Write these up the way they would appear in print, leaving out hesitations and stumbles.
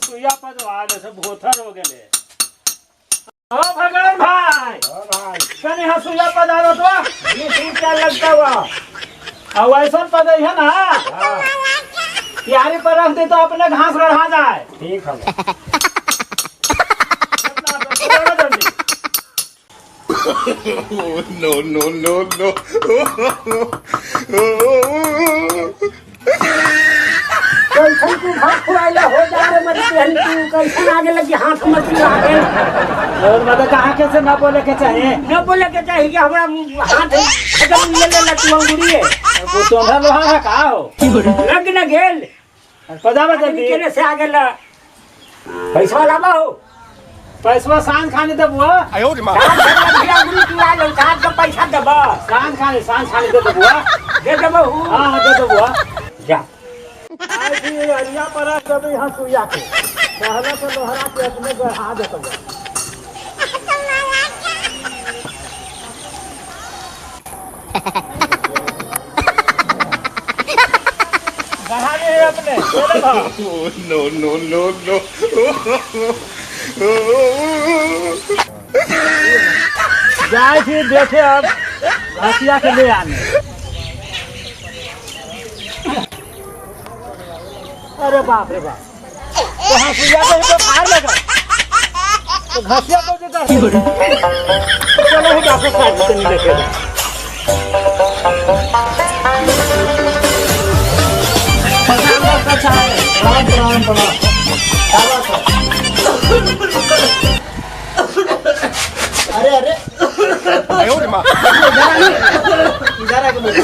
सुइया पदवा दे सब भोथर हो गेले। ओ भगवान भाई, कनी हसुआ पधारो तो। 20 रुपया लगता हुआ। और ऐसा पदे है ना, क्यारी पर रख दे तो अपने घास रढ़ा जाए। ठीक है। कितना तो जल्दी। No, no, no, no. कैसन तू भात खुआइला हो जा रे मत पहन, तू कैसन आगे लगी हाथ मत आगे। और मतलब कहाँ के से ना बोले के चाहिए। न बोले के चाहिए कि हमरा हाथ खत्म ले ले ला तू अंगुरी है। वो तोंधा लोहा है का हो? लग न गेल। पजामा आदमी जल्दी। केने से आगे ला पैसा लावा हो। पैसवा सांझ खाने दे बुआ। अंगुरी तू आ लो साथ का पैसा दबा। सांझ खाने, सांझ खाने दे दे बुआ। दे दबा हूँ। हाँ हाँ, दे दे बुआ। जा। आज ये अरिया पर जब यहाँ सुइया के पहले तो लोहरा के अपने गढ़ा देते बुआ। गढ़ा दे अपने दे दे भाव। No, no, no, no. जाए फिर देखे अब घसिया के ले आने। अरे बाप रे बाप, तो हंसुआ के ही बुखार लगा तो घसिया को जो चलो ही डॉक्टर साहब से नहीं देखेगा। प्रणाम प्रणाम प्रणाम। अरे अरे, इधर आके बैठिए,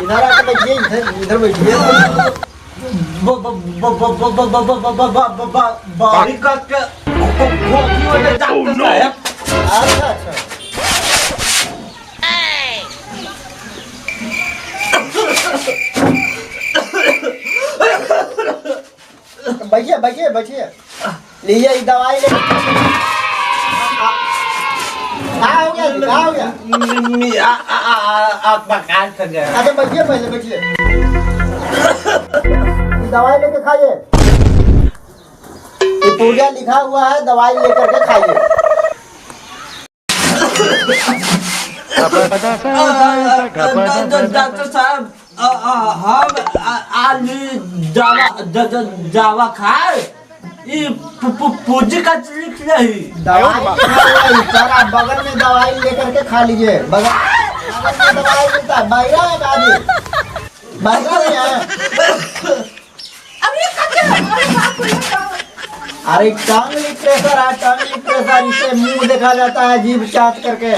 इधर आके बैठिए, इधर इधर बैठिए। बारी का खोखी वाले डॉक्टर साहब। अच्छा अच्छा। बैठिए बैठिए बैठिए, लीजिए ये दवाई ले। क्या हो गया जी? क्या हो गया? अच्छा बैठिए, पहले बैठिए, ये दवाई लेके खाइए। ये पुर्जा लिखा हुआ है, दवाई लेकर के खाइए। डॉक्टर साहब, हम आलू दवा दवा खाए ये पूजी का लिख रही। दवाई लिखा हुआ है सर, आप बगल में दवाई लेकर के खा लीजिए। बगल बगल में दवाई मिलता है। बहरा है आदमी, बहरा नहीं है। अरे टांग प्रेशर है, टांग प्रेशर, इसे मुंह देखा जाता है जीभ चाट करके।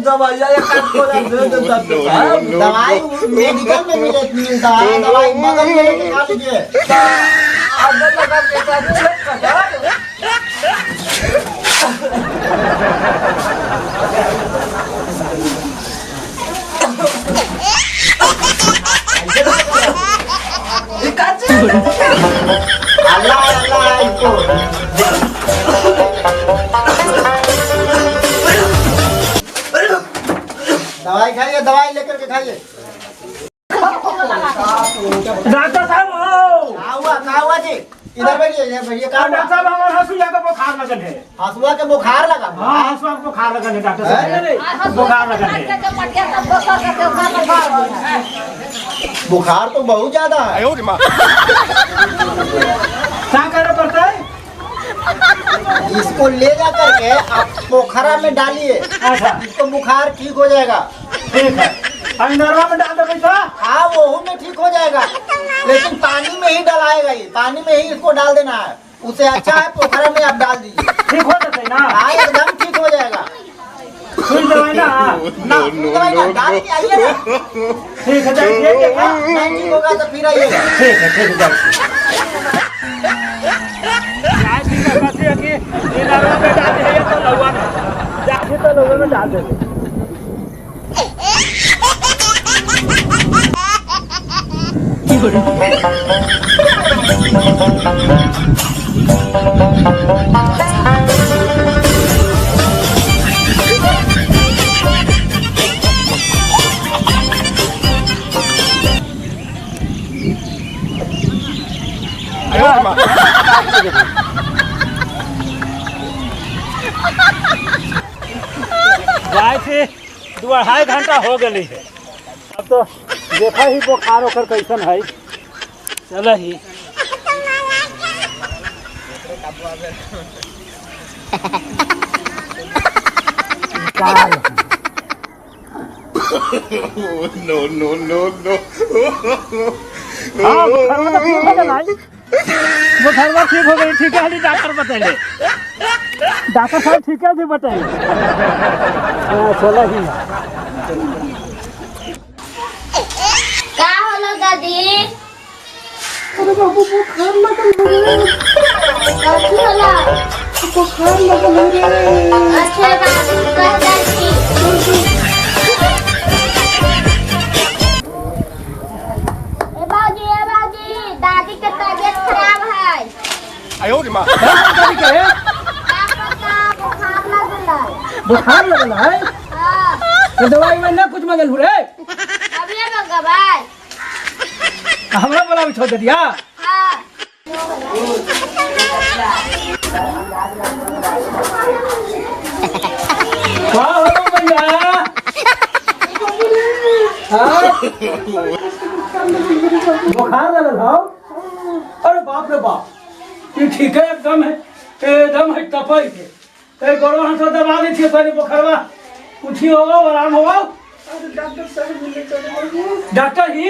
दवाइया एक दे दे डॉक्टर साहब। दवाई मेडिकल में मिले मिलता है, दवाई बगल में लेके खा लीजिए। अंदर लगा के साथ चेक कर। अल्लाह अल्लाह है इसको। दवाई खाइए, दवाई लेकर के खाइए। डॉक्टर साहब ओ क्या हुआ, क्या हुआ जी? इधर बैठिए, इधर बैठिए। क्या डॉक्टर हुआ? साहब, हमारे हंसुआ का बुखार लगल है। हंसुआ के बुखार लगा? हाँ, हंसुआ के बुखार लगल है डॉक्टर साहब, बुखार लगल है। बुखार तो बहुत ज्यादा है। क्या करना पड़ता है? इसको ले जा करके आप पोखरा में डालिए। अच्छा। इसको बुखार ठीक हो जाएगा। ठीक है, अंदरवा में डाल दो पैसा। हाँ, वो में ठीक हो जाएगा, लेकिन पानी में ही डलाएगा ये, पानी में ही इसको डाल देना है। उसे अच्छा है पोखरा में आप डाल दीजिए। ठीक हो जाता है ना? हाँ, एकदम ठीक हो जाएगा। सुई दवाई ना? ना, सुई दवाई ना, डाल के आइए ना। ठीक है, जाइए, ठीक है। नहीं ठीक होगा तो फिर आइएगा। ठीक है, ठीक है, जाइए। में डाल दे तो लौवा में जाके तो लौवा में डाल दे। दे। जाए थे 2-2.5 घंटा हो गई है। अब तो देखा ही बुखार होकर कैसन है। चल ही नो नो नो नो। हाँ बुखार ठीक हो गई। ठीक है डॉक्टर बताइए, डॉक्टर साहब ठीक है बताइए। चलो ही का होलो दादी? अरे बाबू बुखार लगल रे। कथी होला? बुखार लगल रे। अच्छा बाबू कह दादी। ए बाबूजी, ए बाबूजी, दादी के तबीयत खराब है। आयो रे मां। दादी के बुखार लगल है। बुखार लगल है? हां। तो दवाई में ना कुछ मंगल रे? अभी मंगवाई। हमरा बोला भी छोड़ दिया। हां। वाह हो भैया। हां बुखार लगल हो? अरे बाप रे बाप, ये ठीक है एकदम है, एकदम है तपई के। ए गोड़वा हाथ दबा दी थी पहले बुखारवा कुछ ही होगा आराम होगा। अरे डॉक्टर साहब मिले चलो। डॉक्टर ही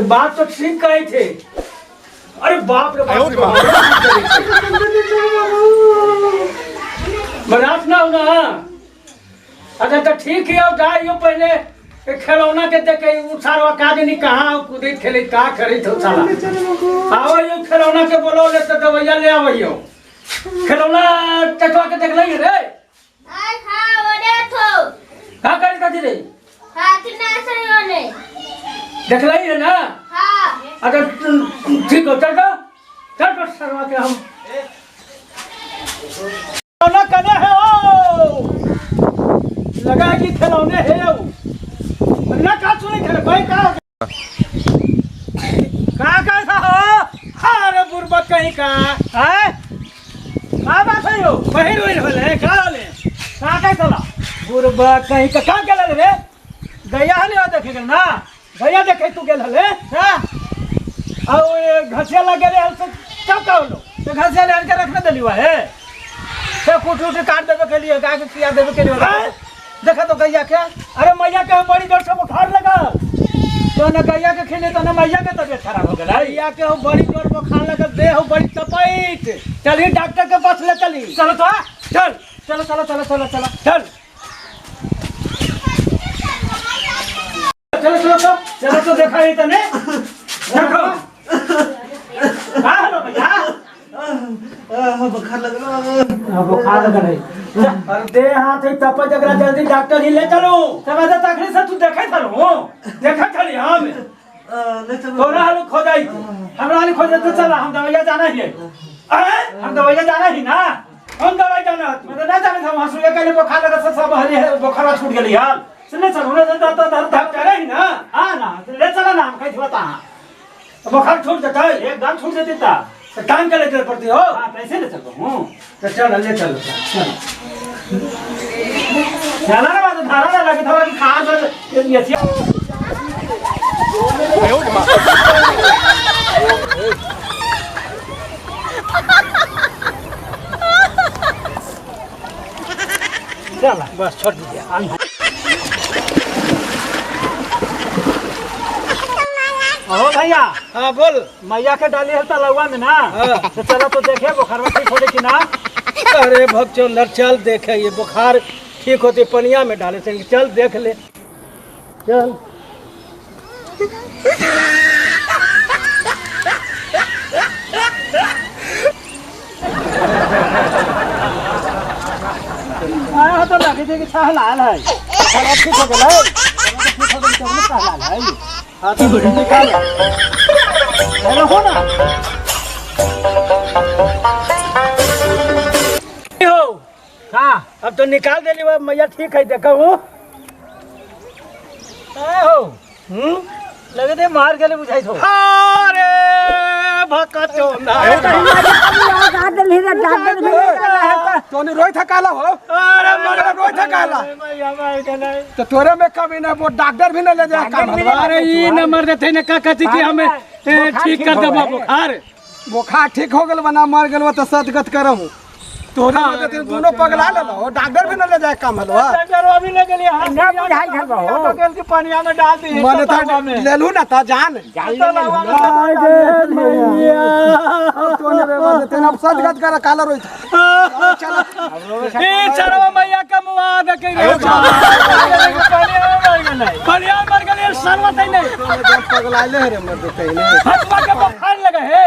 बात तो ठीक कहे थे। अरे बाप रे बाप, बर्दाश्त ना होना। अच्छा तो ठीक है, जाइयो पहले खिलौना के देखे सारा का नहीं कहाँ कूदे खेले का करे थे साला। आवो खिलौना के बोलो ले तो दवाइया ले आवो। खिलौना चटवा के देख लई रे। हां ओडे थो का करे कथी रे? हाथ ना सही ओने देख लई है ना। हां अच्छा ठीक हो, चल चल चल सरवा के हम खिलौना कने है ओ लगा कि खिलौने है ओ ना का सुने खेले भाई का का का हो। अरे बुरबक कहीं का है का बात है हो बहिर होइल होले का होले का का साला बुरबक कहीं का का गेल रे? गया हले देखे गेल ना, गया देखे तू गेल हले। हां और घसिया लगे रे हल से का का होलो तो घसिया ले के रखने देली हुआ है से कुट उट काट देबे के लिए गाय के खिया देबे के लिए। देखा तो गैया के, अरे मैया के बड़ी जोर से बुखार लगा तो न गैया के खिले तो न मैया के तबीयत खराब हो गेल। मैया के बड़ी जोर बुखार लगा, देह बड़ी तपैत। चली डॉक्टर के पास ले चली। चलो तो चल चलो चलो चलो चलो चलो चल चलो चलो तो चलो तो देखा ही तने देखो का होलो भैया? बुखार लगल, बुखार लगल है। अरे दे हाथ है तप जगरा जल्दी डॉक्टर ही ले चलो। तब तो तखनी से तू देखे चलो, देखे चली हम ले चलो। तोरा हाल खो जाई हमरा हाल खो जाई तो चला हम दवाइया जाना ही है। अरे हम दवाइया जाना ही ना, हम दवाई जाना है। मैं तो नहीं जाने था वहां सुले के बुखार लगा सब हरी है बुखार छूट गेली हाल सुने चलो ना तो धर करे ही ना। हां ना ले चला ना हम कहि बता बुखार छूट जता एकदम छूट जते ता तो टांग के ले चल पड़ती हो। हां कैसे ले चलबो हूं तो चल ले चल चल चला ना बात धारा ना लगे थोड़ा कि खा ये चल बस छोड़ दीजिए। ओ भैया। हाँ बोल। मैया के डाली है तलौआ में ना। हाँ। तो चलो तो देखे बुखार ठीक होले कि ना। अरे भगचंदर चल देखे ये बुखार ठीक होते पनिया में डाले से चल देख ले चल। आया तो लगे थे कि छह लाल है ठीक हो गया ठीक हो गया छह लाल है। हाँ तो निकाल हेलो हो ना हो। हाँ अब तो निकाल देली वो मैया ठीक है देखा हूँ हो लगे थे मार गले बुझाई हो। अरे भका चोना। तोने रोई था काला हो। अरे मगर रोई था काला। मैया मर गेलै। तो तोरे में कमी ना, वो डॉक्टर भी न ले जाए काम हलवा। अरे ई नंबर देते ने का कथी कि हमें ठीक कर देबो बुखार। बुखार ठीक हो गेल बना मर गेल तो सदगत करहूं। तोरे मदद दोनों पगला लेलो, डॉक्टर भी न ले जाए काम हलवा। डॉक्टर अभी ले गेलिए हाथ ना बुझाई छल हो। गेल कि पानिया में डाल दी। मने था लेलू ना ता जान। तोने रे मने तेन अब सदगत कर काला रोई था। चल ए चरवा मैया का मुआ देखे रे। पानिया में मर गेलै। पानिया में मर गेलै सरवा तै नहीं। पगला ले रे मर देते ने। हसवा के बुखार लगे हे।